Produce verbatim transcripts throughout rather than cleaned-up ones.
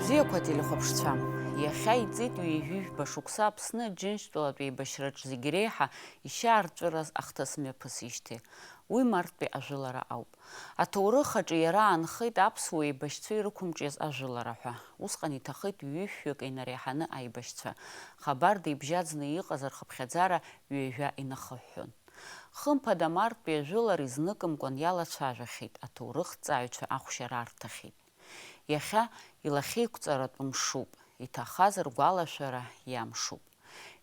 Бзиақәа, ателехәаԥшцәа! Иахьа иҵит ҩажәи жәба шықәса Аԥсны Аџьынџьтәылатә еибашьраҿ зегь реиҳа ишьаарҵәыраз ахҭыс мҩаԥысижьҭеи. Уи марттәи ажәылара ауп. Аҭоурых аҿы иара аанхеит аԥсуа еибашьцәа ирықәымҿиаз ажәылара ҳәа. Усҟан иҭахеит ҩышәҩык инареиҳаны аибашьцәа. Хабарда ибжьаӡны иҟаз рхыԥхьаӡара ҩажәа инахыҳәҳәон. Хымԥада, марттәи ажәылара изныкымкәан иалацәажәахьеит, аҭоурыхҭҵааҩцәа ахәшьара арҭахьеит. Иахьа илахьеиқәҵаратә мшуп, иҭахаз ргәалашәара иамшуп.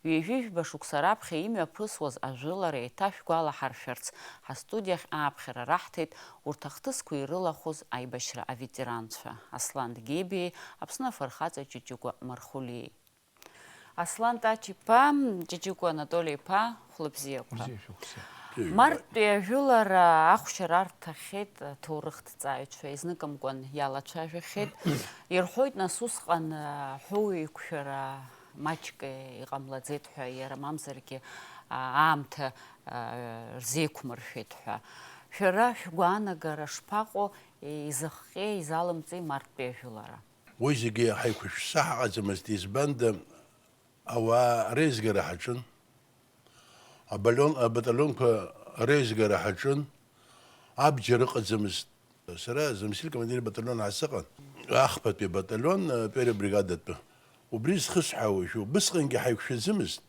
Ҩажәи жәба шықәса раԥхьа имҩаԥысуаз ажәылара еиҭашәгәалаҳаршәарц, ҳастудиахь ааԥхьара раҳҭеит урҭ ахҭысқәа ирылахәыз аибашьра аветеранцәа, Аслан Гебиеи Аԥсны афырхаҵа Ҷыҷыкәа Мархәлиеи. Аслан Тач-иԥа, Ҷыҷыкәа Анатоли-иԥа, хәлыбзиақәа. Бзиа шәықәса. Марттәи ажәылара ахәшьара арҭахьеит аҭоурыхҭҵааҩцәа, изныкымкәан иалацәажәахьеит. Ирҳәоит, нас, усҟан, а, ҳәоу еиқәшәара маҷк иҟамлаӡеит ҳәа, иара мамзаргьы, а, аамҭа, а, рзеиқәмыршәеит ҳәа. Шәара шәгәаанагара шԥаҟоу, изыхҟьеи, изалымҵи марттәи ажәылара? Уи зегьы ҳаиқәышәшәа ҳаҟаӡамызт, избанда, ауаа реизгара ҳаҿын, абалион-, абаталионқәа реизгара ҳаҿын, абџьар ыҟаӡамызт. Сара заместитель командир батальон ҳасыҟан, ахԥатәи абаталион, первая бригадатәы. Убри зхысҳәаауеишәа, убысҟангьы ҳаиқәшәаӡамызт.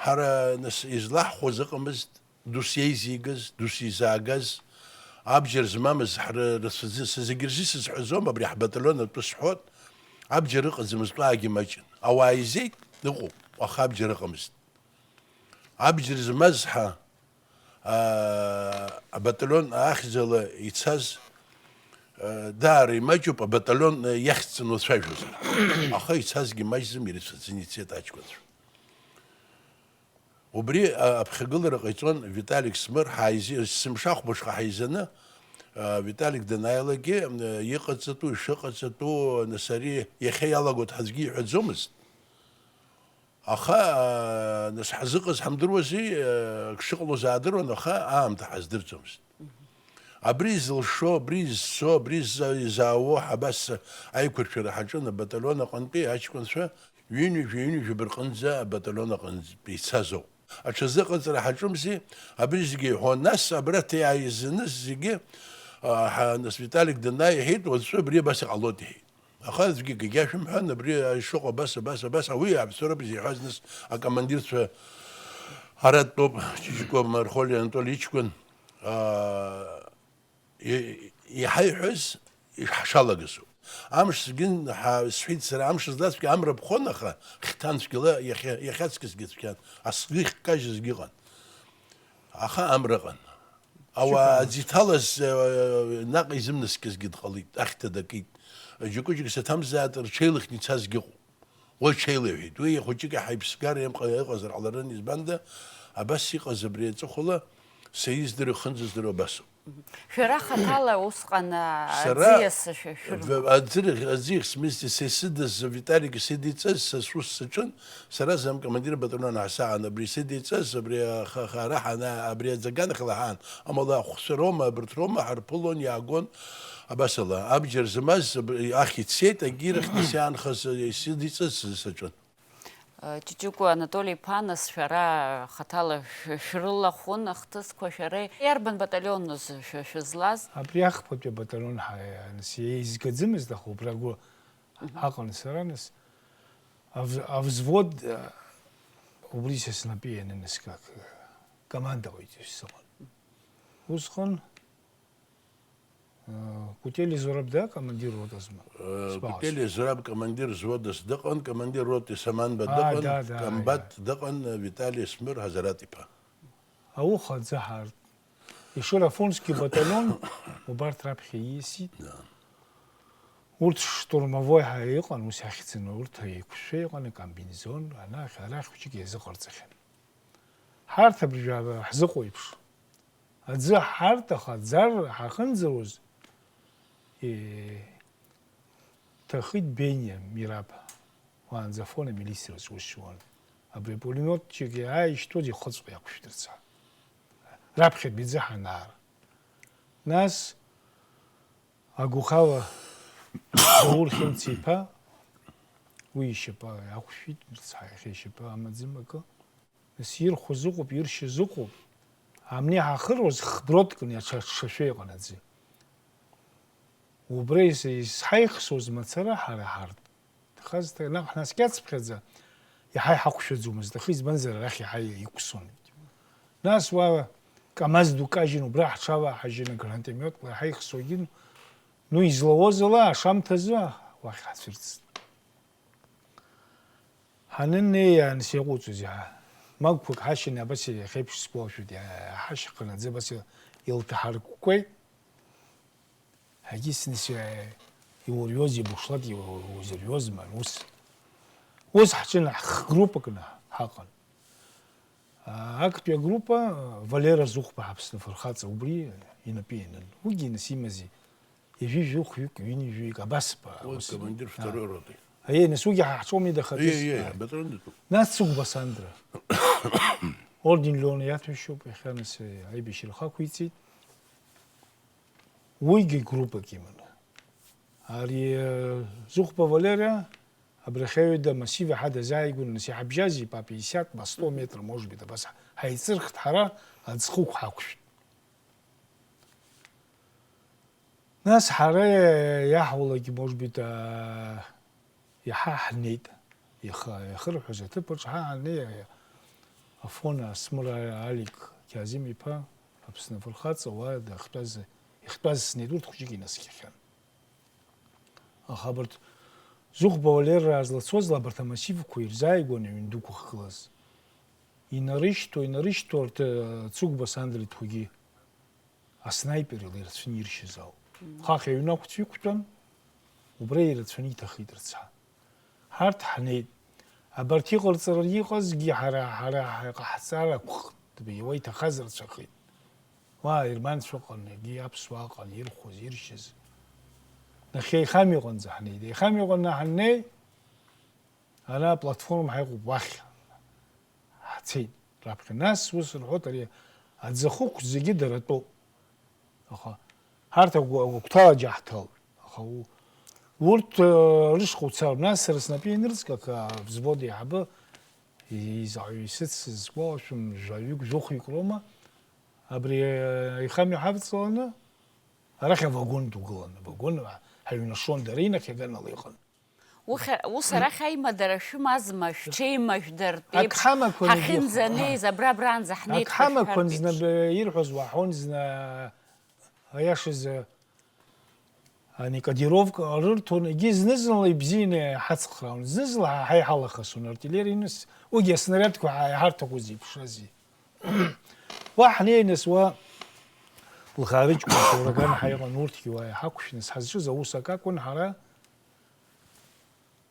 Ҳара, нас, излаҳхәоз ыҟамызт, дус еизигаз, дус изаагаз, абџьар змамыз ҳры-, рацәаӡы-, са зегьы рзы сызҳәаӡом, абри ҳбаталион атәы сҳәот, абџьар ыҟаӡамызт, уаагьы маҷын. Ауаа изеит, ыҟоуп, аха абџьар ыҟамызт. Абџьар змаз ҳа, аа, абаталион ахьӡала ицаз, аа, даара имаҷуп, абаталион, аа, иахьӡҵаны уцәажәозар. Аха ицазгьы маҷӡам, ирацәаӡаны ицеит аҷкәынцәа. Убри, а, аԥхьагылара ҟаиҵон Виталик Смыр, ҳааизи-, есымша ахәбаҽха ҳаизаны, а, Виталик данааилакгьы, а, иҟаҵатәу, ишыҟаҵатәу, нас, ари иахьа иалагоит ҳәа аӡәгьы иҳәаӡомызт. Аха, а, нас, ҳазыҟаз ҳамдыруази, а, ак шыҟалоз аадыруан, аха аамҭа ҳаздырӡомызт. Абри зылшо, абри зцо, абри зза-, изаауо, абас аиқәыршәара ҳаҿын абаталион аҟынтәи аҷкәынцәа, ҩынҩажәа, ҩынҩажәаба рҟынӡа абаталион аҟынтәи ицазоуп. Аҽазыҟаҵара ҳаҿымзи, абри зегьы иҳәон. Нас абра иааизаны зегьы, а, ҳа-, нас Виталик данааи иҳәеит, уаҵәы абри абас иҟалоит, иҳәеит. Аха аӡәгьы акгьы ашәымҳәан, абри ишыҟоу абас, абас, абас, уи аҳәса роуп изеиҳәаз, нас акомандирцәа ара дтәоуп, Ҷыҷыкәа Мархәлиа Анатоли иҷкәын, аа, и-, иҳаиҳәаз ишҳашалагазоуп. Амш згьын ҳа-, сҳәеит сара, амш злацәгьа амра ԥхон, аха хьҭан цәгьала иахьа-, иахьаҵкысгьы цәгьан, асы ихкажьызгьы ыҟан. Аха амра ыҟан. Ауаа аӡы иҭалаз, э, наҟ изымнаскьазгьы дҟалеит, ахьҭа дакит. Џьыкәыџьык саҭамзааит, рҽеилыхны ицазгьы ыҟоуп. Уи ҽеилеиҳәеит. Уи ихәыҷык иаҳа иԥсгара имҟа иҟазар ҟаларын, избанда, абас иҟаз абри аҵыхәала, са издыруа, ихынӡаздыруа абасоуп. Шәара хаҭала усҟан, а, сара аӡиас шәа-, шәырма? В-, аӡы-, аӡиас, в смысле, са исыдыз, Виталик исыдиҵаз, са сус саҿын, сара замкомандир батальон ҳасаан, абри исыдиҵаз, абри аха-, ха-, ара ҳана-, абри аӡаганахьала ҳаан, амала ахәцәа роума, абарҭ роума ҳарԥылон, иаагон, абасала, абџьар змаз, абри ахь ицеит, агьирахь нас иаанхаз, исыдиҵаз саҿын. Ҷыҷыкәа Анатоли-иԥа, нас шәара хаҭала шә-, шәрылахәын ахҭысқәа, шәара иарбан баталионыз шәа-, шәызлаз? Абри ахԥатәи абаталион ҳа-, нас еизгаӡамызт, аха убра агәы Мгм. ҳаҟан сара, нас ав-, авзвод, а, убри са снапы ианын, нас как, команда ҟаиҵеит сыҟан. Усҟан Э, Кутели Зураб да, командир ротазма? Э, Сбалас. Кутели Зураб командир взводас дыҟан, командир роты Саманба А, дыҟан, да, да, комбат да. дыҟан, э, Виталий Смыр Ҳазараҭ-иԥа. Ауха аӡы ҳарт. Ишура-Афонски батальон убарҭ раԥхьа ииасит. Да. Урҭ штурмовой ҳәа иҟан, ус иахьӡын, урҭ еиқәшәшәа иҟан, икомбинезон, анахь, арахь хәыҷык иазыҟарҵахьан. Ҳарҭ абыржәы ҳзыҟоу еиԥш. Аӡы ҳарҭ, аха аӡара ҳахынӡауаз, э, иҭахеит Бениа Мираб, уаанӡа Афон амилициаҿ ус шьуан. Абри апулемиотчик иааишьҭуаз ихыҵәҟьа иақәшәтәырца. Раԥхьатәи аӡы ҳанаара. Нас Агәхала Заур Хьымца-иԥа, уи ишьапы иақәшәеит, мырцҳа, иахьа ишьапы амаӡам акы. Нас ирхәыз ыҟоуп, иршьыз ыҟоуп. Амни ҳахыруаз хбродкны аҽа-, аҽашәа иҟанаҵы. Убра ис-, исҳаихсуаз мацара ҳара ҳарҭ. Хазҭа наҟ ҳнаскьацыԥхьаӡа, иаҳа иҳақәшәаӡомызт, аха избанзар арахь иаҳа иқәсон. Нас уа КамАЗ ду кажьын, убра ҳҽаваҳажьын, агранатомиотла иаҳа ихсуагьы, ну, излауаз ала, ашамҭазы уахь ҳацәырҵт. Ҳаннеи, анс иаҟәыҵуаз иаҳа. Магәқәак ҳашьын, абас иахьеиԥш сгәалашәоит, иаҳа ҳашьханаӡа абас илҭаҳаркәкәеит. Ҳагьысны сиа-, иурҩоз, ибушлат иу-, узырҩозма, ус. Ус ҳҿын, ҳгруппакны ҳаҟан. А, актәи агруппа, Валера Зыхәба ҳаԥсны фырхаҵа убри инапы ианын. Уигьы нас имази, ҩажәи жәохәҩык, ҩынҩажәаҩык, абас ба, Уи ус. Командир А. Второй роты. Аиеи, нас уигьы ҳа-, ҳҿоми дахатәыс? Иеи, иеи, А. Абатраон датәуп. Нас Цыгәба Сандра. Орден Леон иаҭәеишьоуп, иахьа нас, э, аибашьра ахақәиҵеит. Уигьы группак иманы. Ари, э, Зыхәба Валера, абрахь аҩада массив иаҳа дазааигәан, нас иҳабжьази, по пятьдесят, по сто метр, может быть, абас ҳаицырхт ҳара, аӡхықә ҳақәшәт. Нас ҳара иаҳуалагь, может быть, а, иаҳа ҳнеит. Ихы, ихырҳәоз аҭыԥаҿ ҳа ҳаннеи, Афон Асмыр Алик Қьазим-иԥа, Аԥсны афырхаҵа, уа дахьтәаз, ихтәаз снеит, урҭ хәыҷык инаскьахьан. Аха абарҭ Зыхәба Валерраа злацозла абарҭ амассивқәа ирзааигәан аҩн дуқәа ахьгылаз. Инарышьҭуа, инарышьҭуа арҭ, э, Цыгәба Сандритәқәагьы. Аснаиперла ирацәаны иршьыз ауп. Мм. Хахь аҩны ақәцә иқәтәан, убра ирацәаны иҭахеит рцәа. Ҳарҭ ҳнеит. Абарҭ иҟарҵараны иҟазгьы ҳара, ҳара ҳаиҟаҳҵар акәхт, уа иҭахаз рацәахеит. Уа аерманцәа ыҟан, егьи аԥсуаа ыҟан, ирхәыз, иршьыз. Нахьхьи аихамҩаҟынӡа ҳнеит. Аихамҩаҟны ҳаннеи, ара аплатформа ҳаиҟоуп, уахь ҳцеит раԥхьа. Нас ус рҳәоит, ари аӡахықә зегьы дара тәоуп. Аха ҳарҭ агәы-, агәыгәҭала џьаҳҭалт. Аха у-, урҭ, э, рышҟа уцароуп. Нас сара снапы ианырҵк, ак, а, взвод еиҳабы, и-, изаҳ-, исыцыз сгәалашәом, жәаҩык, жәохәҩык роума, абри, э, аихамҩа ҳавҵаланы, арахь авагон ду гылан. Авагон ҳаҩнашон, дара инахьаганала иҟан. Ухьа-, ус арахь аимадара шәымазма, шәҽеимажәдартә еиԥш, Ак ҳамақәан егьи ҳахьынӡанеиз, абра-абранӡа ҳнеит ак ҳәа ҳамақәан шәҳәартә зны еиԥш? Б-, ирҳәоз уаҳон зны, аиашазы, ани кодировка рырҭон, егьи зны-зынла ибзианы иҳацхраауан, зны-зынла ҳа-, ҳаиҳалахасон артиллериа иныс, уигьы аснариадқәа ҳа-, иҳарҭаху зеиԥшрази. Уа ҳнеины, уа лхаа рыҷкәынцәа ураган ҳаиҟан, урҭгьы уа иҳақәшәны, ҳазҿыз аус акакәын, ҳара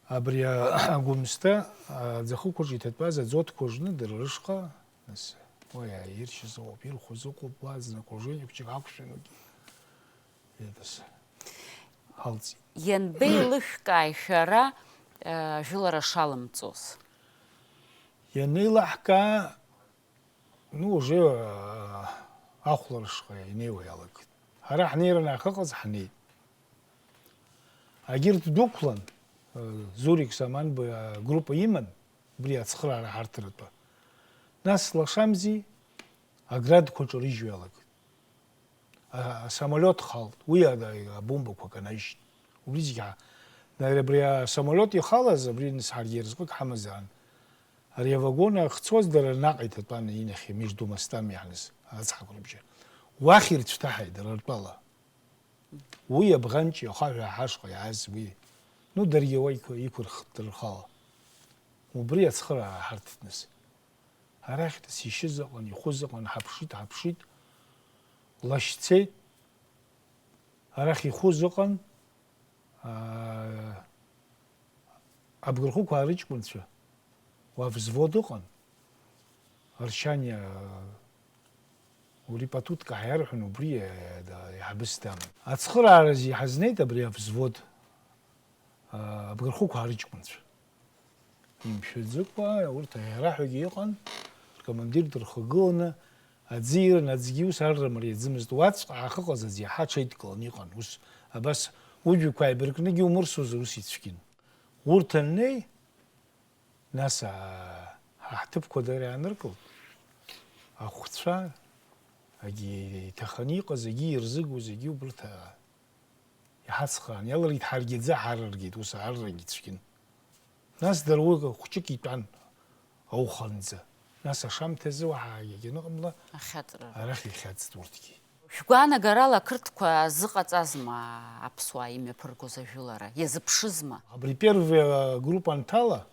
абри а-, агәымсҭа, а, аӡахықәаҿы иҭатәаз аӡотқәа ржны дара рышҟа, нас, уа иааиршьыз ыҟоуп, ирхәыз ыҟоуп, уа зны акружение хәҷык ақәшәан, уигьы, еидас, ҳалҵит. Ианбеилышәкааи шәара, э, ажәылара шалымҵоз? Ианеилаҳкаа, ну, уже, э, ахәлара шҟа инеиуа иалагеит. Ҳара ҳнеираны ахьыҟаз ҳнеит. Агьырҭ дәықәлан, э, Зурик Саманба, э, группа иман, убри ацхыраара ҳарҭаратәы. Нас лашамзи, аградқәа ҿарыжьуа иалагеит. А, асамолиот халт, уи ада-, абомбақәа канаижьт. Убри зегьы ҳа-, нари абри асамолиот ихалаз, абри нас ҳаргьы разҟык ҳамазаан. Ари авагон ахьцоз дара наҟ иҭатәан, инахьхьи между мостами иаҳныс, ацҳақәа рыбжьы. Уахь ирцәҭаҳаит дара ртәала. Уи абӷанҷ ахаҳә ҳашҟа иааз уи. Ну, даргьы уа иқәы-, иқәырхт рхала. Убри ацхыраара ҳарҭеит нас. Арахь дысишьыз ыҟан, ихәыз ыҟан, ҳаԥшит, ҳаԥшит, лашьцеит. Арахь ихәыз ыҟан, аа, абгырхықәаа рыҷкәынцәа, уа взвод ыҟан, Аршьаниа, урипатутка ҳәа иарҳәон, убри, э, да, иҳабыс даман. Ацхырааразы иҳазнеит абри авзвод, аа, абгырхықәаа рыҷкәынцәа. Имшәаӡакәа, урҭ аӷьараҳәагьы иҟан, ркомандир дырхагыланы, аӡы ирын, аӡгьы ус арра мариаӡамызт. Уаҵәҟьа ахьыҟаз аӡы иаҳа аҽеидкыланы иҟан. Ус абас Ужәҩақәа ааибаркны егьа умырсуазар, ус ицәгьан. Урҭ аннеи, нас, аа, ҳа ҳҭыԥқәа дара иааныркылт, ахәцәа, егьи иҭаханы иҟаз, егьи ирзыгуаз, егьи убырҭ, аа, иҳацхраан, иалыргеит, ҳаргьы аӡы ҳарыргеит, ус ааррагьы цәгьан. Нас дара уи хәҷык итәан ауханӡа. Нас ашамҭазы уаҳа егьаныҟамла, ахьаҵра, арахь ихьаҵт урҭгьы. Шәгәаанагарала ақырҭқәа зыҟаҵазма аԥсуаа имҩаԥыргоз ажәылара? Иазыԥшызма? Абри первая группа анҭала,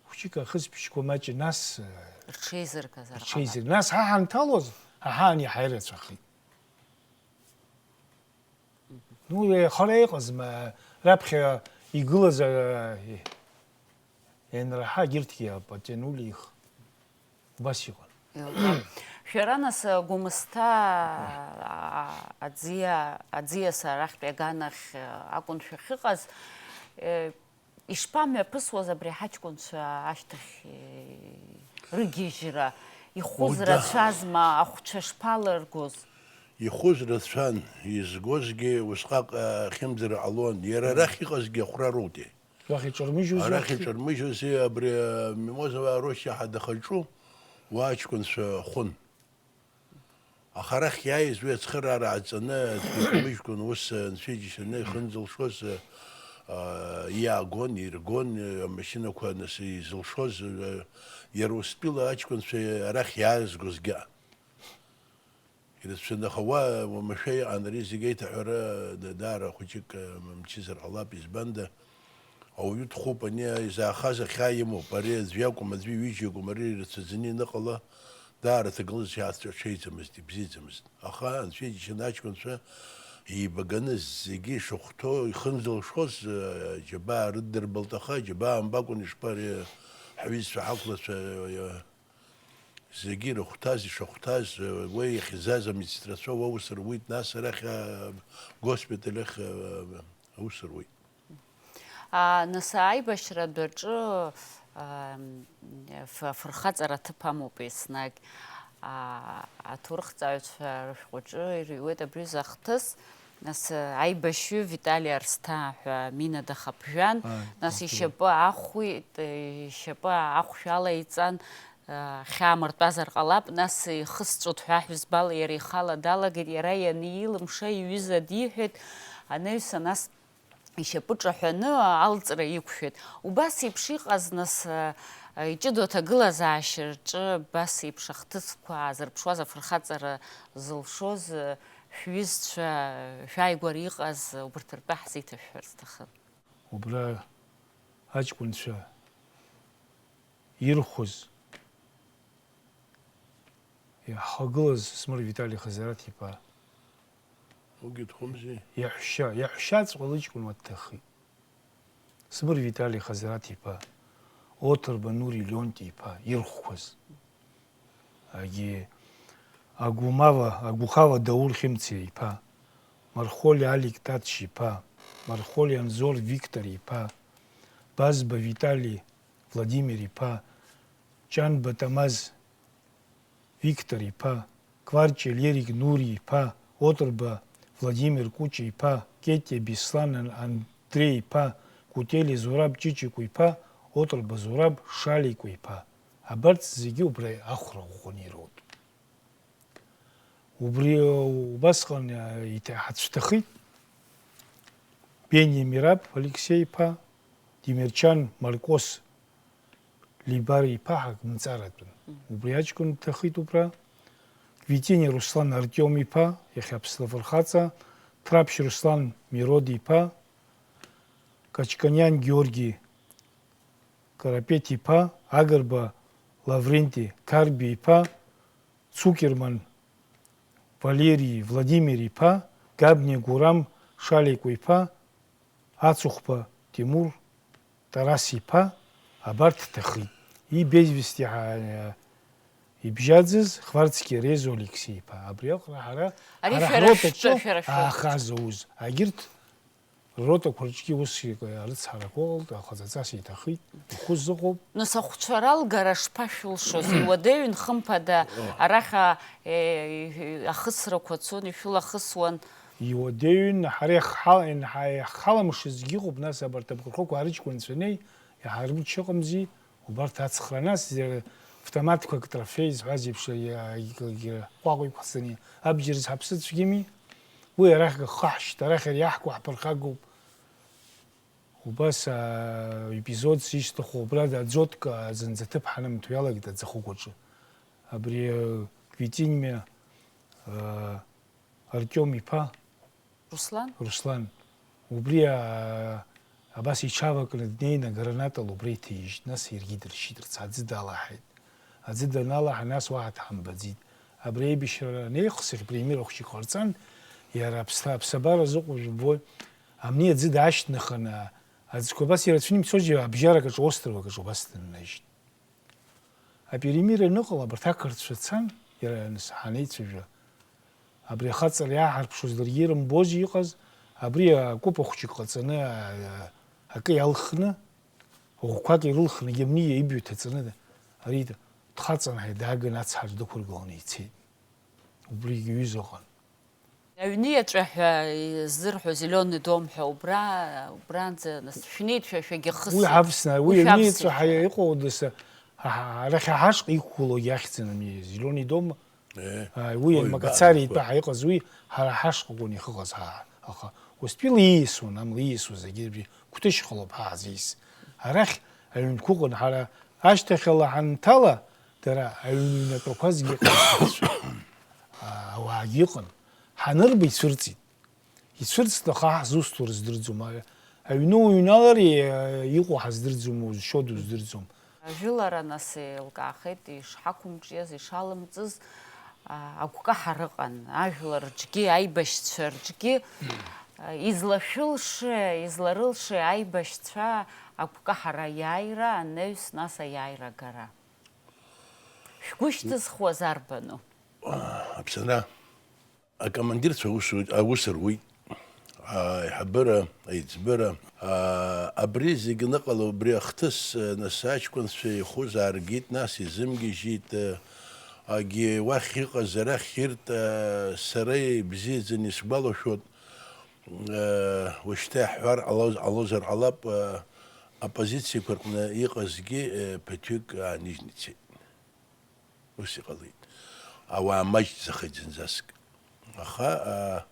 хәҷык ахысбыжьқәа маҷ, нас, э, рҽеизыргазар ҟалап. Рҽеизыр-, нас ҳа ҳанҭалоз, ҳа ҳаан иаҳа ирацәахеит. Ну, хара иҟазма, раԥхьа игылаз, а, ианраҳа, егьырҭгьы апатянули их. Убас иҟан. Еилкаап. Шәара, нас, Гәымсҭа, а, аӡиа-, аӡиас арахьтәи аганахь, а, акәын шәахьыҟаз, э, ишԥамҩаԥысуаз абри ҳаҷкәынцәа ашьҭахь, э, рыгьежьра? Ихәыз, уда, рацәазма, ахәцәа шԥалыргоз? Ихәыз рацәан, изгозгьы усҟак, а, ахьымӡара ҟалон. Иара, мм, арахь иҟазгьы ахәра роутеи. Уахь иҿырмыжьуаз, арахь уахь иҿырмыжьузи, абри, а, Мимозова Арушьа ҳадахаҿу уа аҷкәынцәа хәын. Аха арахь иааиз уи ацхыраара ааҵаны, аӡәгьы икамыжькәан, ус, а, анцәа иџьашьаны ихынзылшоз, а, а, иаагон, иргон, а, амашьынақәа, нас, изылшоз, а, иара устәила аҷкәынцәа арахь иаазгозгьы. Ирацәаны, аха уа уамашәа иҟан, ари зегь аиҭаҳәара да-, даара хәыҷык, а, мчызар ҟалап, избанда, ауаҩы дхәуп, ани изаахаз ахьаа имоуп, ари аӡә иакәым, аӡәы иҩыџьа иакәым, ари ирацәаӡаны ианыҟала, даара ҭагылазшәа аҽеиӡамызт, ибзиаӡамызт. Аха анцәа иџьшьаны аҷкәынцәа еибаганы зегьы ишахәҭоу, ихынзылшоз, а, џьабаа рыддырбалт, аха џьабаа мбакәан ишԥари, ҳҩызцәа, ҳақәлацәа, а, Зегьы ирыхәҭаз, ишахәҭаз, уи иахьӡаз амедсестрацәа уа аус руит, нас арахь, а, госпиталь ахь, а, аус руит. А, нас, аибашьратә аҿы, а, ф-, афырхаҵара аҭыԥ амоуп еснагь. А, аҭоурыхҭҵааҩцәа рышәҟәаҿы иҩуеит абри аҩыза ахҭыс. Нас, э, аибашьҩы Витали Арсҭаа ҳәа Мина дахаԥжәан, ааи, нас дахаԥжәан, ишьапы ахәит, э, ишьапы ахәшә алаиҵан, э, хьаа мыртәазар ҟалап, нас ихысҵәот ҳәа аҳәызбала иара ихала далагеит, иара ианилымша иҩыза диҳәеит, анаҩсан нас ишьапы ҿаҳәаны алҵра иқәшәеит. Убас еиԥш иҟаз, нас, э, иҷыдоу аҭагылазаашьа рҿы абас еиԥш ахҭысқәа аазырԥшуаз афырхаҵара зылшоз, э, шәҩызцәа, шәааигәара иҟаз убарҭ ртәы ҳзеиҭашәҳәар сҭахын. Убра аҷкәынцәа ирхәыз, иаҳхагылаз Смыр Витали Хазараҭ-иԥа. Уигьы дхәымзи. Иаҳәшьа, иаҳәшьаҵәҟьа лыҷкәын уа дҭахеит. Смыр Витали Хазараҭ-иԥа, Оҭырба Нури Леонти-иԥа ирхәқәаз. Агьи Агумава, Агухава Даур Хьымца-иԥа, Мархоли Алик Тач-иԥа, Мархоли Анзор Виктор-иԥа, Базба Витали Владимир-иԥа, Ҷанба Тамаз Виктор-иԥа, Кварҷиа Лерик Нури-иԥа, Отрба Владимир Кәыча-иԥа, Кетиа Беслан Ан-, Андреи-иԥа, Кутели Зураб Ҷыҷыкәа-иԥа, Отрба Зураб Шаликәа-иԥа. Абарҭ зегьы убра ахәра ӷәӷәаны ироут. Убри убасҟан, а, иҭа-, ҳацәҭахеит Бениа Мираб Алексеи-иԥа, Демерчан Маркос Либар-иԥа ҳакмҵаратәын. Мгм. Убри аҷкәын дҭахеит убра. Квитиниа Руслан Артиом-иԥа, иахьа Аԥсны афырхаҵа, Ҭраԥшь Руслан Мирод-иԥа, Качканиан Георги Карапет-иԥа, Агрба Лавренти Карби-иԥа, Цукерман Валери Владимир-иԥа, Габниа Гурам Шаликәа-иԥа, Ацыхәба Тимур Тарас-иԥа, абарҭ ҭахеит. И без вести ҳа-, ибжьаӡыз Хварцкиа Резо Алексеи-иԥа. Абри аҟара ҳара, ари ҳара шәара ҳротаҿы шәтәы, шәара шәтәы, аахаз ауз. Агьырҭ Ротақәа рҿгьы ус ик-, арыцҳарақәа ыҟалт, аҟаҵаҵас иҭахеит, ихәы зыҟоуп. Нас ахәцәа ралгара шԥашәылшоз? Иуадаҩын, хымԥада, арахь, а, е, ахысрақәа цон, ишәылахысуан. Иуадаҩын, ҳара иаҳхала-, иаҳхаламшазгьы ыҟоуп, нас абарҭ абӷархықәа ҳарыҷкәынцәа неи, иҳармыччо ыҟамзи, убарҭ ацхраа, нас, э, автоматқәак, трофеи зҳәаз еиԥш, э, егьырҭ Ҟәаҟәа иқәҳҵаны абџьар зҳаԥсыцәгьами, уи арахь гыххаҳшьт, арахь иара иаҳкуа ҳԥырхагоуп. Убас, аа, епизодс ишьҭаху убра аӡотк, аа, зынӡа ҭыԥ ҳанамҭо иалагеит аӡахықә аҿы. Абри, аа, Квитинмиа, аа, Артиом иԥа Руслан? Руслан. Убри, аа, абас иҽавакны днеины агранатала убра иҭаижьт, нас иаргьы дыршьит, рца аӡы далаҳаит. Аӡы даналаҳа, нас уаҳа дҳамбаӡеит. Абри аибашьра анеихсыӷь, премиера хәҷык ҟарҵан, иара аԥсҭа-, аԥсабара зыҟоу жәбои, амни аӡы даашьҭнахын, аӡқәа абас ирацәаны имцозшәа, абжьарак аҿы, островак аҿы убас дыннажьт. Апремиера аныҟала, абарҭ ақырҭцәа цан, иара аныс-, ҳанеицәажәа, абри ахаҵара иааҳарԥшуаз ларгьы ирымбози иҟаз, абри акәыпа хәҷык ҟаҵаны, а-, акы иалхны, ӷәқәак ирылхны, Германиа ибаҩ ҭаҵаны, ари дхаҵанҳаит, дааган ацҳаҿ дықәыргыланы ицеит. Убригьы ҩыза ыҟан. Аҩны иаҵәа ҳәа изырҳәо, Зелёный дом ҳәа, убра, убранӡа, нас, шәнеит шәа, шәагьахысит. Уи ҳавсны, уи аҩны иаҵәа ҳәа иҟоу, даса, ҳа-, ҳа-, арахь ҳашҟа иқәгылоугьы ахьӡын ами, Зелёный дом. Э, ааи, уи ой, Макацари ба-, итәы ҳаиҟаз, уи ҳара ҳашҟа акәын иахьыҟаз, ҳа, аха уаҵәтәила ииасуан, амла ииасуа зегьы абри Қәҭышьхалоуп ҳа ҳзииз. Арахь аҩнқәа ыҟан, ҳара ашьҭахьала ҳанҭала, дара аҩны иҩнатәақәа зегьы ыҟан, аа, ауаагьы ыҟан. Ҳанырба ицәырҵит. Ицәырҵт, аха ҳзусҭоу рыздырӡом. Аҩны уҩналар, иҟоу ҳаздырӡом, узшьодоу уздырӡом. Ажәылара, нас, еилкаахеит ишҳақәымҿиаз, ишалымҵыз, а, агәкаҳара ыҟан. Ажәлар рҿгьы, аибашьцәа рҿгьы, а, излашәылшеи, изларылшеи аибашьцәа агәкаҳара аиааира, анаҩс, нас, аиааира агара. Шәгәы шьҭызхуаз арбану? Аԥсынра. Акомандирцәа аус, аус руит, аиҳабыра, аиҵбыра, аа, абри зегь аныҟала, убри ахҭыс, нас аҷкәынцәа ихәы зааргеит, нас изымгьежьит, агьи уахь иҟаз арахь ирт, сара ибзиаӡаны исгәалашәоит, уажәшьҭа иаҳҳәар ҟалоз-, ҟалозар ҟалап, апозициақәа рҟны иҟазгьы, ԥыҭҩык ааныжьны ицеит. Ус иҟалеит. Ауаа маҷӡахеит зынӡаск. Аха, а,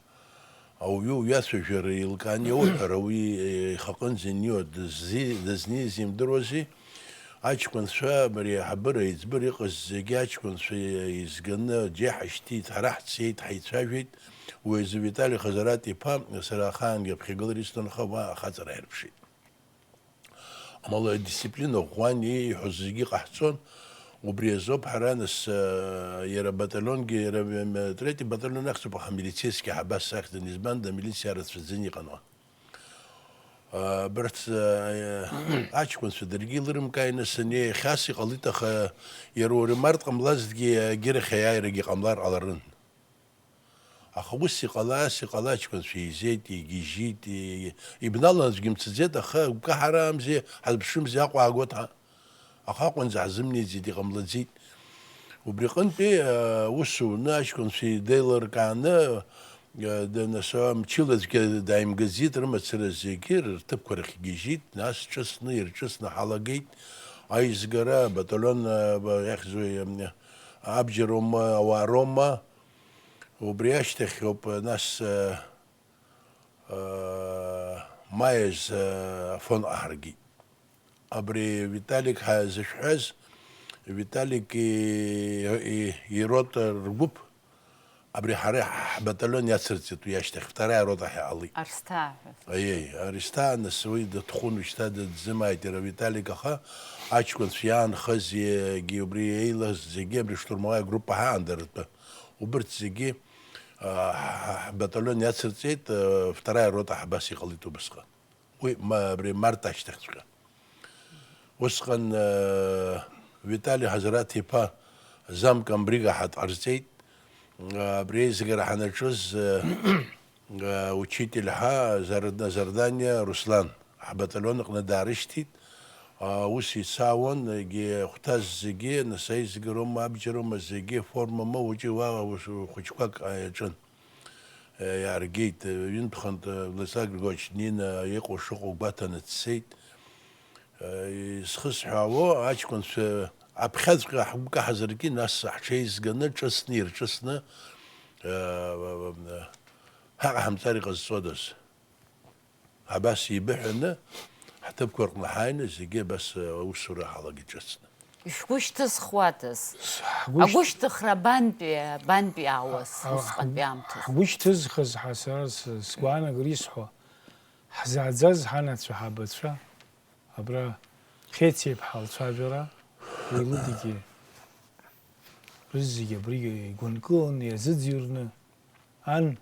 ауаҩы уиацәажәара еилкаан иауҳәар, ауаҩы, е, ихаҟынӡа инио дыззи-, дызниз имдыруази? Аҷкәынцәа, абри аиҳабыра, аиҵбыра иҟаз зегьы аҷкәынцәа изганы аџьеиҳа шьҭит, ҳара ҳцеит, ҳаицәажәеит. Уи азы Витали Хазарат-иԥа, сара ахаангьы аԥхьагылара исҭон, аха уа ахаҵара ҳаирԥшит. Амала адисциплина ӷәӷәан ииҳәоз зегьы ҟаҳҵон. Убри азоуп ҳара нас, э, иара абаталионгьы, иара, м, м, третий батальон ахьӡуп, аха милицейский ҳабас ахьӡын, избанда, амилициа рацәаӡаны иҟан уа. Э, абарҭ, э, аҷкәынцәа даргьы илырымкааины саннеи, иахьас иҟалеит, аха иара уи март ҟамлазҭгьы, агьырахь аиааирагьы ҟамлар ҟаларын. Аха ус иҟала, ас иҟала, аҷкәынцәа еизеит, игьежьит, и-, ибналон аӡәгьы мцаӡеит, аха гәкаҳараамзи, ҳазԥшымзи, Аҟәа аагоит ҳәа. Аха Аҟәанӡа ҳзымнеиӡеит, иҟамлаӡеит. Убри аҟынтәи, а, ус уны аҷкәынцәа идеилыркааны, а, д-, нас, а, мчыла аӡәгьы дааимгаӡеит, рымацара зегьы рҭыԥқәа рахь игьежьит, нас ҿыцны, ирҿыцны ҳалагеит. Аизгара, абаталион, а, ба-, иахьӡу, а, абџьароума, ауаароума, Убри ашьҭахь ауп, нас, э, э, маи азы Афон ҟаҳаргеит. Абри Виталик ҳәа зышәҳәаз, Виталик и-, и-, ирота ргәыԥ, абри ҳара ҳбаталион иацырҵеит уи ашьҭахь, вторая рота ҳәа иҟалеит. Арсҭаа ҳәа. Аиеи, Арсҭаа, нас уи дыҭхәын, уажәшьҭа дыӡӡымааит иара Виталик, аха аҷкәынцәа иаанхаз, егьи убри еилаз зегьы абри штурмовая группа ҳаандаратәы. Убырҭ зегьы, а, ҳ-, ҳ-, ҳбаталион иацырҵеит, а, вторая рота ҳабас иҟалеит убысҟан. Уи ма-, абри март ашьҭахьҵәҟьа. Усҟан, а, Витали Ҳазараҭ-иԥа замкомбрига ҳа дҟарҵеит. А, абри аизгара ҳанаҿыз, а, а, учитель ҳа Зар-, Зардания Руслан. Ҳбаталион аҟны даарышьҭит. Аус ицаауан, егьи ахәҭаз зегьы, нас аизгароума, абџьароума, зегьы форма моу, уаҵәы уа ус хәыҷқәак иаҿын. Иааргеит, ҩынтә-хынтә Владислав Григорьевич днеины иҟоу шыҟоу гәаҭаны дцеит. Изхысҳәаауоу, аҷкәынцәа аԥхьаҵәҟьа ҳгәы каҳазаргьы, нас ҳҽеизганы, ҿыцны, ирҿыцны, ҳаҟаҳамҵар иҟазҵодаз? Абас еибыҳәаны, ҳҭыԥқәа рҟны ҳааины, зегьы абас аусура ҳалагеит ҿыцны. Ишәгәышьҭызхуадаз? Ҳгәышьҭ- Агәышьҭыхра абантәи, абантәи аауаз, А, а, усҟантәи аамҭаз? Ҳгәышьҭызхыз ҳа сара с-, сгәаанагара исҳәо, ҳзааӡаз ҳанацәа, ҳабацәа, абра Хециеиԥҳа лцәажәара, уи лыдагьы рызегьы абригьы игәынкыланы, иазыӡырҩны, ан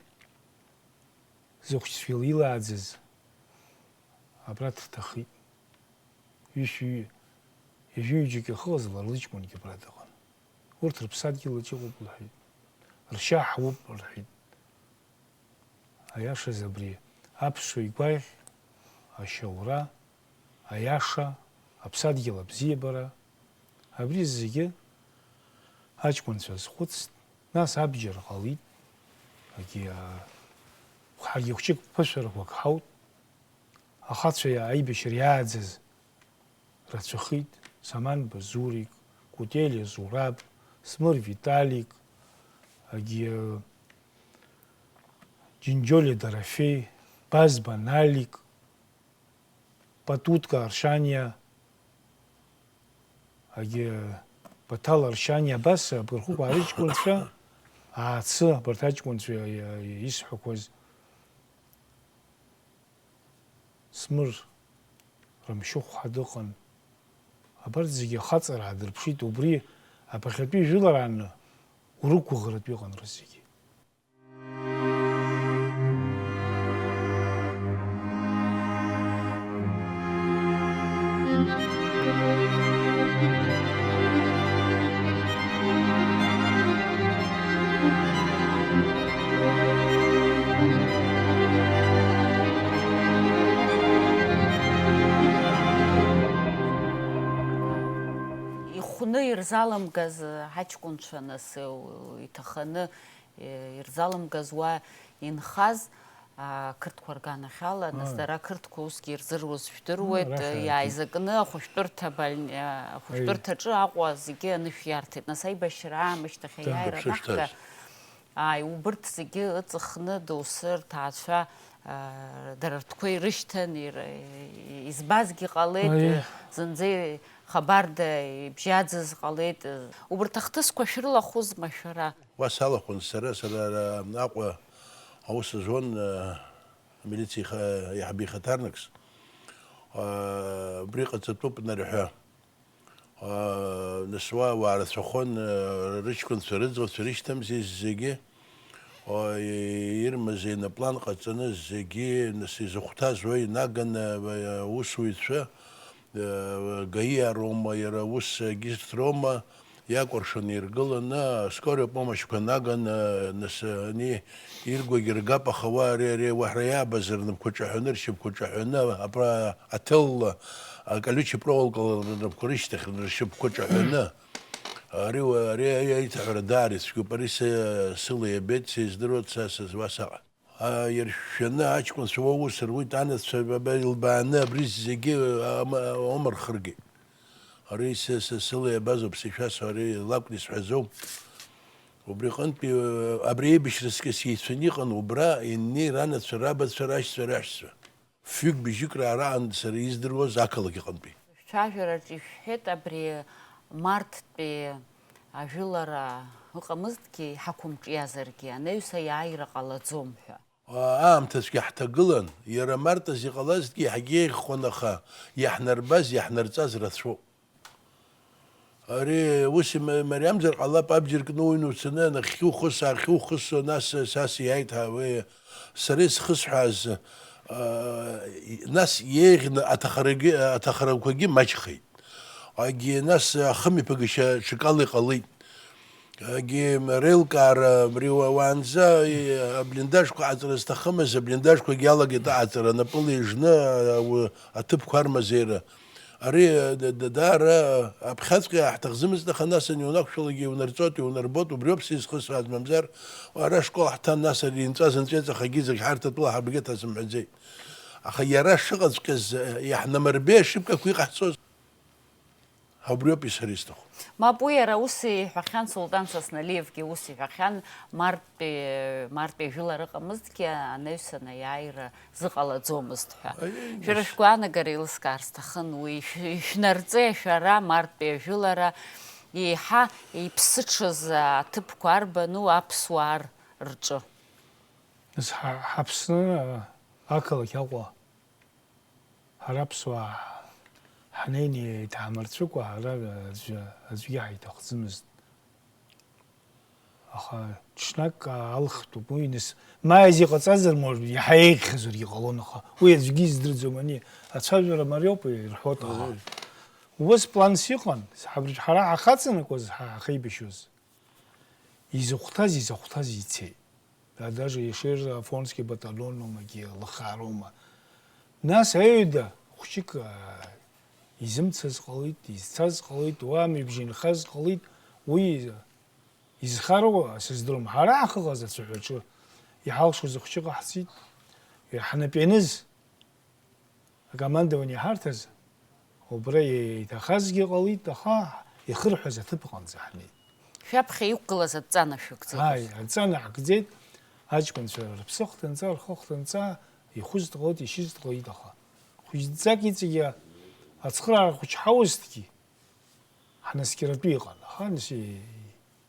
зыхәшьцәа илааӡаз абра дҭахеит. Ҩышәи ҩажәи ҩыџьагьы ахыҟаз лара лыҷкәынгьы абра дыҟан. Урҭ рыԥсадгьылаҿ иҟоуп лҳәеит. Ршьа ҳуп рҳәеит. Аиашаз абри аԥсуа игәаӷь, ашьаура, аиаша, аԥсадгьыл абзиабара, абри зегьы аҷкәынцәа азхәыцт, нас абџьар ҟалеит, агьи, а, ҳаргьы хәҷык ԥышәарақәак ҳаут, ахацәа аибашьра иааӡаз рацәахеит, Саманба Зурик, Кутелиа Зураб, Смыр Виталик, агьи, а, Џьынџьолиа Дорофеи, Базба Налик, Патутка Аршаниа, агьи Баҭал Аршаниа, абас абырхәык аараҷкәынцәа, аацы абарҭ аҷкәынцәа исҳәақәаз, Смыр Рамшьыхә ҳәа дыҟан. Абарҭ зегьы ахаҵара аадырԥшит, убри аԥахьатәи жәыларааны урықәгәыӷратәы иҟан рызегьы. Ихәны ирзалымгаз ҳаҷкәынцәа, нас, иҭаханы ирзалымгаз уа инхаз, ақырҭқәа рганахьала, нас, Ааи. Дара ақырҭқәа усгьы ирзыруз жәдыруеит, Ара ҳәа иааизакны ахәышәтәырҭа бальни-, ахәышәтәырҭаҿы Аҟәа зегьы анышә иарҭеит. Нас аибашьра аамышьҭахь Ҭаанкыԥсо аиааира анахга, шьҭаз. Ааи, убырҭ зегьы ыҵыхны доусы рҭаацәа, а, дара ртәқәа ирышьҭан, ир-, избазгьы ҟалеит, Аиеи. Зынӡа хабарда ибжьаӡыз ҟалеит. Убырҭ ахҭысқәа шәрылахәызма шәара? Уа салахәын сара, сара ара Аҟәа аус зуан, а, амилициа иха-, аиҳабы ихаҭарнакс. А, убри ҟаҵатәуп нарҳәа. Аа, нас уа ауаа рацәахон, аа, рыҷкәынцәа, рыӡӷабцәа рышьҭамзи зегьы, аа, ирмаз еинаплан ҟаҵаны зегьы, нас изыхәҭаз уа инаганы, аа, аусуҩцәа, аа, ГАИ роума, иара ус егьырҭ роума, иакәыршаны иргыланы, скорая помощьқәа наганы, нас ани иргогьы ргап, аха уа ари, ари уаҳа иаабаз рнапқәа ҿаҳәаны, ршьапқәа ҿаҳәаны, абра аҭелла, аколючий проволокала рнапқәа рышьҭахь ршьапқәа ҿаҳәаны, ари, ари аиҭаҳәара даара ицәгьоуп. Ари са сыла иабеит, сыздыруеит, са сызуа саҟа. А, иршәшәаны аҷкәынцәа уа ус руит, анацәа ба илбааны абри зегьы ама-, омырхыргеит. Ари са, са сыла иабазоуп сышәасҳәо, ари лакәны исҳәаӡом. Убри аҟынтәи, абри еибашьра скьыс еицәаны иҟан убра иннеи ранацәа, рабацәа, рашьцәа, рашьцәа. Фҩык-бжьык раара аан сара издыруаз ақалақь аҟынтәи. Шәцәажәараҿ ишәҳәеит, абри марттәи ажәылара ыҟамызҭгьы, иҳақәымҿиазаргьы, анаҩс аиааира ҟалаӡом ҳәа. Аамҭацәгьа ҳҭагылан, иара март азы иҟалазҭгьы иаҳагьы еиӷьхон, аха иаҳнарбаз, иаҳнарҵаз рацәоуп. Ари ус има-, мариамзар ҟалап, абџьар кны уҩны уцаны, нахьхьи ухыс, аахьхьи ухысо, нас, сас иааит ҳәа, уи сара исхысҳәааз, аа, нас иеиӷьны аҭахарагьы, аҭахарақәагьы маҷхеит. Агьи нас ахымҩаԥгашьа ҽакала иҟалеит. Агьи реилкаара абри уа-, уаанӡа, и-, аблиндажқәа аҵара зҭахымыз, аблиндажқәагьы иалагеит аҵара, напыла ижны, а-, у-, аҭыԥқәа армазеира. Ари, д-, д-, даара аԥхьаҵәҟьа иаҳҭахӡамызт, аха нас ани унақәшәалакгьы иунарҵоит, иунарбоит, убриоуп сизхысҳәааз, мамзар, ара ашкол ҳҭан, нас ари инҵәаз нҵәеиҵахагьы зегь ҳарҭ атәыла ҳабгьы ҭасымҳәаӡеит. Аха иара шыҟаҵәҟьаз, э, иаҳнамырбеи ашьыпкақәа иҟаҳҵоз. Убриоуп сара исҭаху. Мап, уи иара ус иҳәахьан Султан Сасналиевгьы, ус иҳәахьан, март Мартәи, мартәи ажәылара ыҟамызҭгьы, анаҩсан аиааира зыҟалаӡомызт ҳәа. Аиеи, Шәара нас. Шәгәаанагара еилыскаар сҭахын, уи ишә-, ишәнарҵеи шәара мартәи ажәылара еиҳа иԥсыҽыз аҭыԥқәа арбану аԥсуаа р-, рҿы? Нас ҳа-, ҳаԥсны, а, ақалақь Аҟәа. Ҳара аԥсуаа ҳнеины иааиҭаҳмырцәыкәа, ҳара аӡәы, аӡәгьы ҳаиҭахӡамызт. Аха ҽнак алхтәуп, уи нас, ма иҟаҵазар, может, иаҳа еиӷьхазаргьы ҟалон, аха уи аӡәгьы издырӡом, ани ацәажәара мариоуп ирҳәоит, аха. Мгм. Убас планс иҟан, ҳаб-, ҳара ҳахаҵанакуаз, ҳа-, ҳахеибашьуаз. Изыхәҭаз, изыхәҭаз ицеит. Да, даже Ешыра Афонский батальон умагьы лыхаароума. Нас аҩада хәҷык, аа, изымцаз ҟалеит, изцаз ҟалеит, уа мҩабжьы инхаз ҟалеит, уи изхароу сыздырам. Ҳара ҳахыҟаз ацәаҳәаҿы иҳалшоз ахәҷы ҟаҳҵеит, ҳнап ианыз. Акомандование ҳарҭаз, убра еиҭахазгьы ҟалеит, аха ихырҳәаз аҭыԥ аҟынӡа ҳнеит. Шәаԥхьа иқәгылаз адҵа нашәыгӡеит. Ааи, адҵа наҳгӡеит, аҷкәынцәа рыԥсы хҭынҵа, рхы хҭынҵа, ихәыз дҟалеит, ишьыз дҟалеит, аха хәыҷӡак иҵегьы ацхыраара хәыҷ ҳауазҭгьы, ҳнаскьаратәы иҟан, аха нас и-,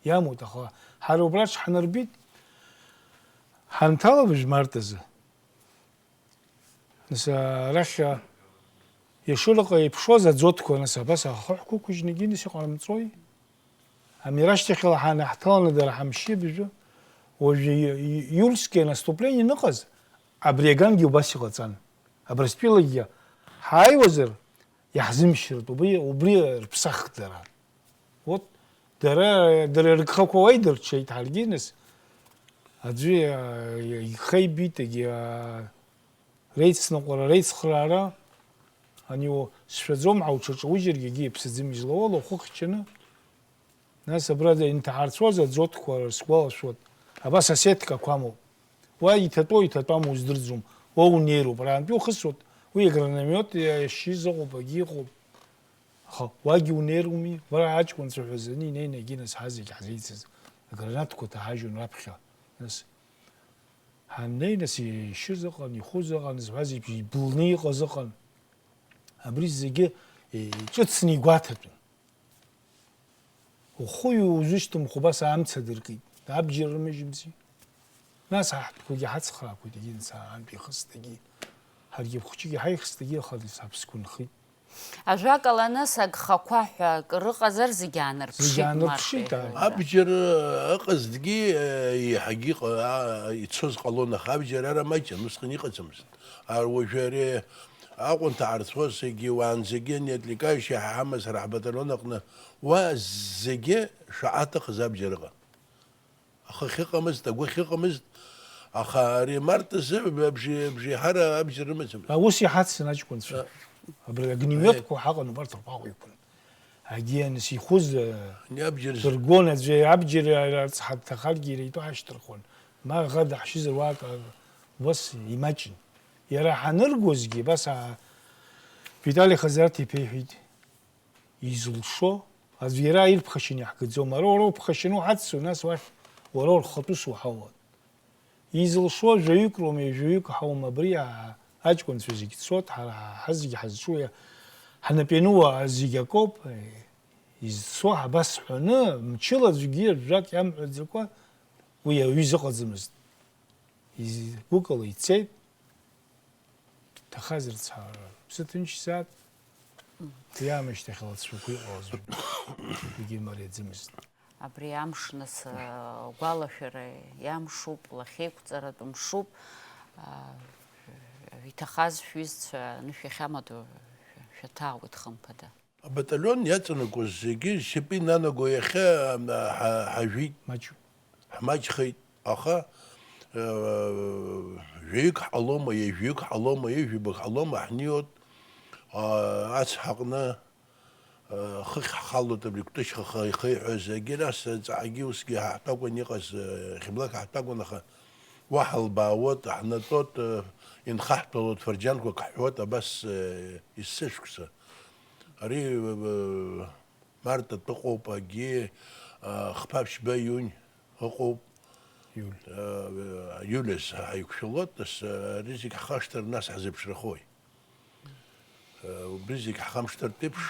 иамуит, аха ҳара убраҿ ҳнарбеит, ҳанҭала быжә март азы. Нас, арахь, Ешыраҟа иԥшуаз аӡотқәа, нас, абас ахы ҳқәықәыжьны егьи, нас, иҟарымҵои? Ами рашьҭахьала ҳанаҳҭаланы дара ҳамшьы абжәы, уажәы и-, и-, иурские наступление аныҟаз, абри агангьы убас иҟаҵан. Абрыстәылагьы ҳааиуазар, иаҳзымшьыртә, убри, убри рыԥсахт дара. Вот, дара, дара рыгхақәа уа идырҽеит, ҳаргьы нас аӡәы, а, ихеибиҭагьы, а, реицныҟәара, реицхраара, ани, о, сшәаӡом ҳәа уҽаҿаужьыргьы, егьи иԥсаӡым излауала, ухы хьчаны, нас абра инҭаҳарцәоз аӡотқәа сгәалашәоит, абас асеткақәа амоуп. Уа иҭатәоу, иҭатәаму уздырӡом, уа унеироуп, араантәи ухысуеит, уи аграномиот иашьыз ыҟоуп, агьи ыҟоуп. Аха уагьы унеируми, уара аҷкәынцәа ҳәа зны инеины егьи нас ҳазегь ҳзеицыз агранатқәа ҭаҳажьуан раԥхьа. Нас ҳаннеи, нас ишьыз ыҟан, ихәыз ыҟан, зҳәаз еиԥш, иблны иҟаз ыҟан. Абри зегьы, е, иҿыцны игәаҭатәын. Ухы иузышьҭымхуа убас амца дыркит, абџьар рымыжьымзи. Нас аҳҭқәагьы ҳацхраақәеит, егьи нас аантәи ихысҭагьы, ҳаргьы хәҷык иҳаихсҭагьы, аха нас аԥсқәа нхеит. Ажәакала, нас агхақәа ҳәа акыр ыҟазар, зегь аанарԥшит. Зегь аанарԥшит, мап, ааи. Абџьар ыҟазҭгьы, э, еиҳагьы иҟа-, а, ицоз ҟалон, аха абџьар ара маҷын, усҟан иҟаӡамызт. Ар-, уажәы ари Аҟәа нҭаҳарцәоз зегьы, уаанӡагьы ани отвлекающий ҳамаз ҳара ҳбаталион аҟны, уа зегьы шаҟа аҭахыз абџьар ыҟан. Ахы ахьыҟамызт, агәы ахьыҟамызт, аха ари март азы абжи-, абжеиҳара абџьар рымаӡамызт. А, ус иҳацын аҷкәынцәа. А. Абри огнеметқәа ҳаҟан, убарҭ рҟәаҟәақәа. Агьи аныс ихәыз, а, Ани абџьар з- дыргон, аӡәы абџьар арцҳа дҭахаргьы иара итәы ҳашьҭырхуан. Ма аӷа даҳшьызар уаак, а, убас имаҷын. Иара ҳаныргозгьы, абас, а, Витали Хазараҭ-иԥа иҳәеит, изылшо, аӡә иара ирԥхашьаны иаҳгаӡом. Ара уара уԥхашьаны уҳаццо, нас уахь уара урхатәыс уҳауан. Изылшо жәаҩык роума, ҩажәаҩык ҳаума, абри а-, аҷкәынцәа зегь цоит, ҳара ҳазегь ҳазҿу иа-, ҳнапы иануа зегь акоуп, изцо ҳабасҳәаны, мчыла аӡәгьы ажәак иамҳәаӡакәа уи аҩыза ыҟаӡамызт. Из-, гәыкала ицеит. Ҭахаз рыцҳара, рыԥсы ҭынчзаап. Уи аамышьҭахь алҵшәақәа иҟалаз егьи мариаӡамызт. Абри амш, нас, агәалашәара иамшуп, лахьеиқәҵаратә мшуп. А, иҭахаз шәҩызцәа анышә иахьамадоу шәаҭаауеит, хымԥада. Абаталион иаҵанакуаз зегьы зшьапы инанаго иахьа, а, ҳа-, ҳажәит. Маҷуп. Ҳмаҷхеит, аха, э, жәаҩык ҳҟалома, ҩажәаҩык ҳҟалома, ҩажәибак ҳҟалома, ҳнеиуеит. ацҳа аҟны, хыхь ҳхалоит абри Кәтышьхаха ихеиҳәаз, егьи нас ҵаҟагьы усгьы ҳаҳтәакәан иҟаз, хьыблак ҳаҳтәакәан, аха уаҳа лбаауеит, ҳнатәоит, инхаҳтәалоит, фырџьанқәак ҳҳәоит, абас есышықәса. Ари, март атәы ыҟоуп, агьи, хԥа ԥшьба иунь ыҟоуп. Иуль. Иуль азы ҳаиқәшәалоит, нас, ари зегь ҳхашҭыр, нас ҳзеиԥшрахои? Убри зегь ҳхамшҭыртә еиԥш,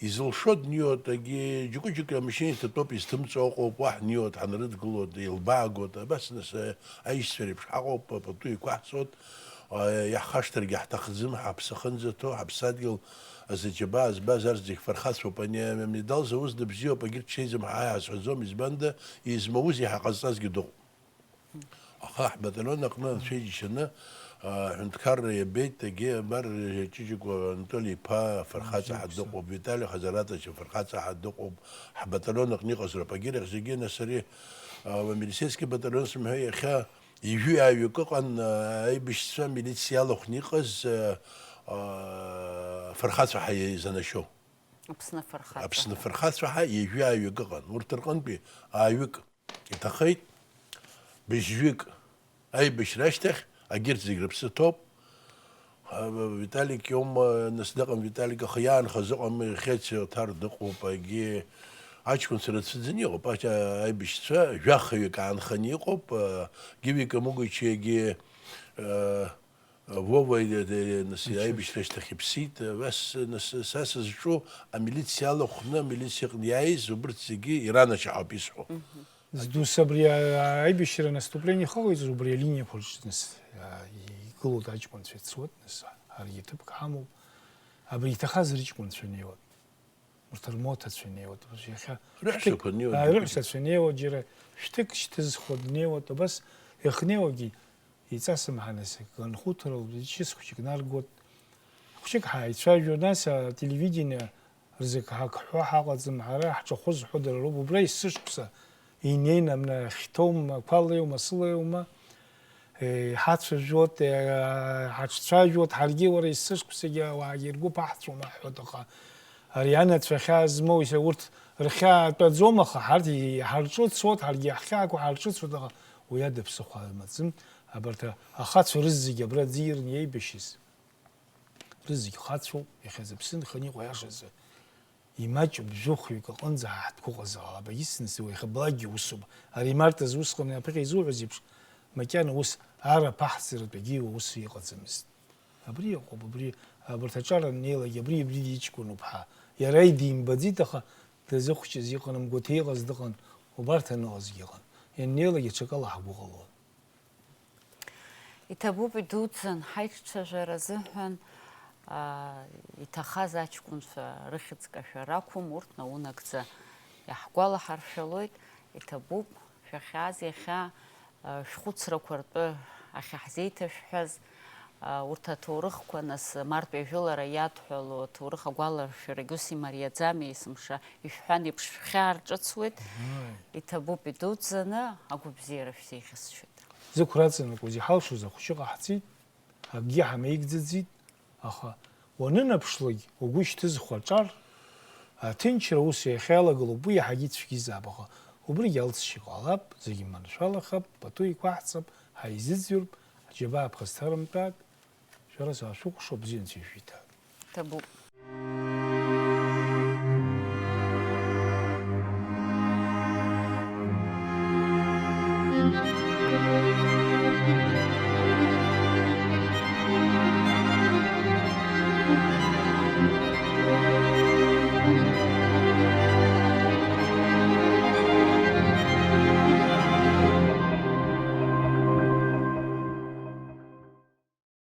изылшо дниоит, агьи џьыкәы-џьыкәы амашьына иҭатәоуп, изҭымҵәо ыҟоуп, уа ҳниоит, ҳанрыдгылоит, илбаагоит, абас, нас, аишьцәа реиԥш ҳаҟоуп, пату еиқәаҳҵоит, иаҳхашҭыргьы ҳҭахӡам, ҳаԥсы ахьынӡаҭоу, ҳаԥсадгьыл азы џьабаа збаз арҭ зегь фырхацәоуп, ани амедал зауз дыбзиоуп, агьырҭ шеизым ҳәа ҳаиҳәаӡом, избанда, измауз иаҳа ҟазҵазгьы дыҟоуп. Аха ҳбаталион аҟны анцәа иџьшьаны, аҳәынҭқарра иабеит, егьи абар Ҷыҷыкәа Анатоли-иԥа афырхаҵа ҳәа дыҟоуп, Витали Хазаратович афырхаҵа ҳәа дыҟоуп, ҳбаталион аҟны иҟазароуп, агьырахь зегьы, нас ари, а, милицейский баталион сымҳәеи, иахьа ҩажәи ааҩык ыҟан, а, аибашьцәа амилициа иалахәны иҟаз, а, а, афырхацәа ҳәа изанашьоу. Аԥсны афырхацәа. Аԥсны афырхацәа ҳәа ҩажәи ааҩык ыҟан, урҭ рҟынтәи ааҩык иҭахеит, быжьҩык аибашьра ашьҭахь, агьырҭ зегь рыԥсы ҭоуп. А, Виталик иоума, нас дыҟам Виталик, аха иаанхаз ыҟам, иахьа Цеоҭар дыҟоуп, агьи аҷкәынцәа рацәаӡаны иҟоуп, аҷ-, аибашьцәа жәахаҩык аанханы иҟоуп, а, Гиви Камугичи, агьи, а, Вова, э, э, нас, аибашьра ашьҭахь иԥсит, э, ас, нас, са сызҿу амилициа иалахәны, амилициаҟны иааиз, убырҭ зегьы иранашьа ҳәа ауп исҳәо. Зду абри, а, аибашьра, наступление ихыҟаиҵоз убри алиниақәа рҿы, нас, а, игылоит аҷкәынцәа, ицоит, нас, ҳаргьы ҭыԥк ҳамоуп. Абри иҭахаз рыҷкәынцәа неиуан. Урҭ рмоҭацәа неиуеит, иахьа рыҳәсақәа шәҭык, неиуеит, аа, рыҳәсацәа неиуеит, џьара шәҭык шьҭызхуа днеиуеит, абас иахьнеиуагьы иҵасымҳа, нас, ганхәыҭрала ичыс хәыҷык наргоит. Хәыҷык ҳаицәажәо, нас, ателевидение рзы ак ҳәо ҳаҟаӡам, ҳара ҳҿахәы зҳәо дара роуп, убра есышықәса инеины, абна хьҭоума, қәалеиума, сылеиума, Еи, ҳацәажәоит, еи, ҳаҽцәажәоит, ҳаргьы уара есышықәсагьы ауаагьы ргәы ԥаҳҵәома ҳҳәоит, аха ари анацәа хьаа змоу, урҭ рхьаа атәаӡом, аха ҳарҭ иҳарҿыцуеит, ҳаргьы ҳхьаақәа ҳарҿыцуеит, аха уи ада ԥсыхәа имаӡам. Абарҭ ахацәа рызегь абра аӡы ирны иеибашьыз, рызегь хацәоуп, иахьа зыԥсы нханы иҟоу аиашазы. Имаҷуп, жәохәҩык аҟынӡа ҳа ҳҭгәыҟазаалап, агьицны сыуа, иахьа былакгьы усуп. Ари Март азы усҟан аԥхьа изуҳәаз еиԥш, макьана ус ар аԥаҳҵаратәгьы ус иҟаӡамызт. Абри иҟоуп, абри, абарҭ аҿар аннеилак, абри, абри диҷкәыноуп ҳәа. Иара идимбаӡеит, аха дазыхәҷыз иҟан, амгәаҭеиҟаз дыҟан, убарҭ аныҟазгьы ыҟан. Ианнеилак ҽакала ҳгәы ҟалон. Иҭабуп, идуӡӡан ҳаиҿцәажәара азыҳәан, аа, иҭахаз аҷкәынцәа рыхьӡ кашәар ақәым, урҭ наунагӡа иаҳгәалаҳаршәалоит, иҭабуп, шәахьааз иахьа, аа, шәхәыцрақәа ртәы ахьаҳзеиҭашәҳәаз, аа, урҭ аҭоурыхқәа, нас, мартәи ажәылара иадҳәалоу аҭоурых агәаларшәарагь ус имариаӡами, есымша ишәҳәан еиԥш, шәхьаа рҿыцуеит. Ааи. Иҭабуп идуӡӡаны, агәабзиара шәзеиӷьасшьоит. Зықәраҵанакуаз иҳалшоз ахәыҷы ҟаҳҵеит, акгьы ҳамеигӡаӡеит, аха уанынаԥшлак, угәы шьҭызхуа аҿар, аҭынчра ус иахьалагылоуп, уи иаҳагьы цәгьазаап, аха убригь алҵшьа ҟалап, зегьы маншәалахап, пату еиқәаҳҵап, ҳаизыӡырҩып, ҳџьабаа ԥхасҭарымтәааит, шәара саашәыкәыхшоуп, бзиа анцәа ишәиҭааит. Ҭабуп.